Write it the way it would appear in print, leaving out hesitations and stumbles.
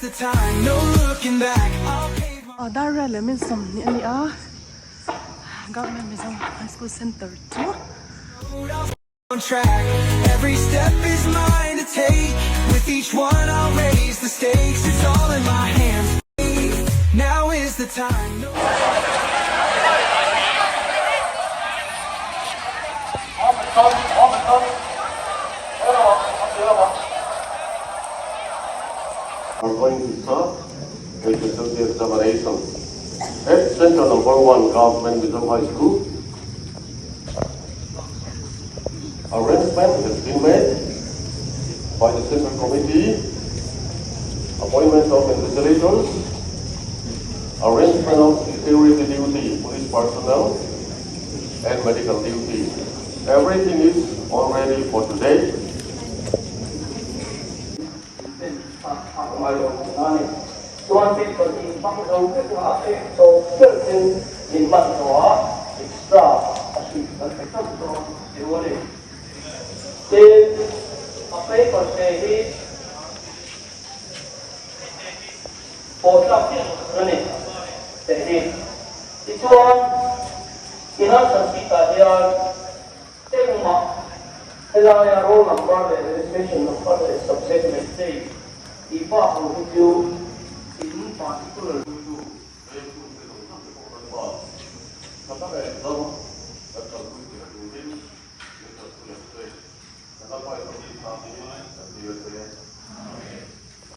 the time, no looking back. I'll pave my Aw dar riat leh min 20 a ni a Government Mizo High School Center chu. road, I'll on track. Every step is mine to take. With each one I'll raise the stakes. It's all in my hands. Now is the time. No Are going to start HSLC examination at Center Number 1 Government Mizo High School. Arrangement has been made by the Central Committee, appointment of invigilators, arrangement of security duty, police personnel, and medical duty. Everything is all ready for today. Chuan paper hi hmang zo vek a, a pek tawp ber chu min hman tawh a, extra a hrilh kan pe tawp dawn tih a ni. Tin, a paper te hi pawh tlak chiah lo tur a ni teh hi. Tichuan, in answer sheet ah hian engmah helaia roll number leh registration number leh subject leh date tih bak ho hi chu in particular.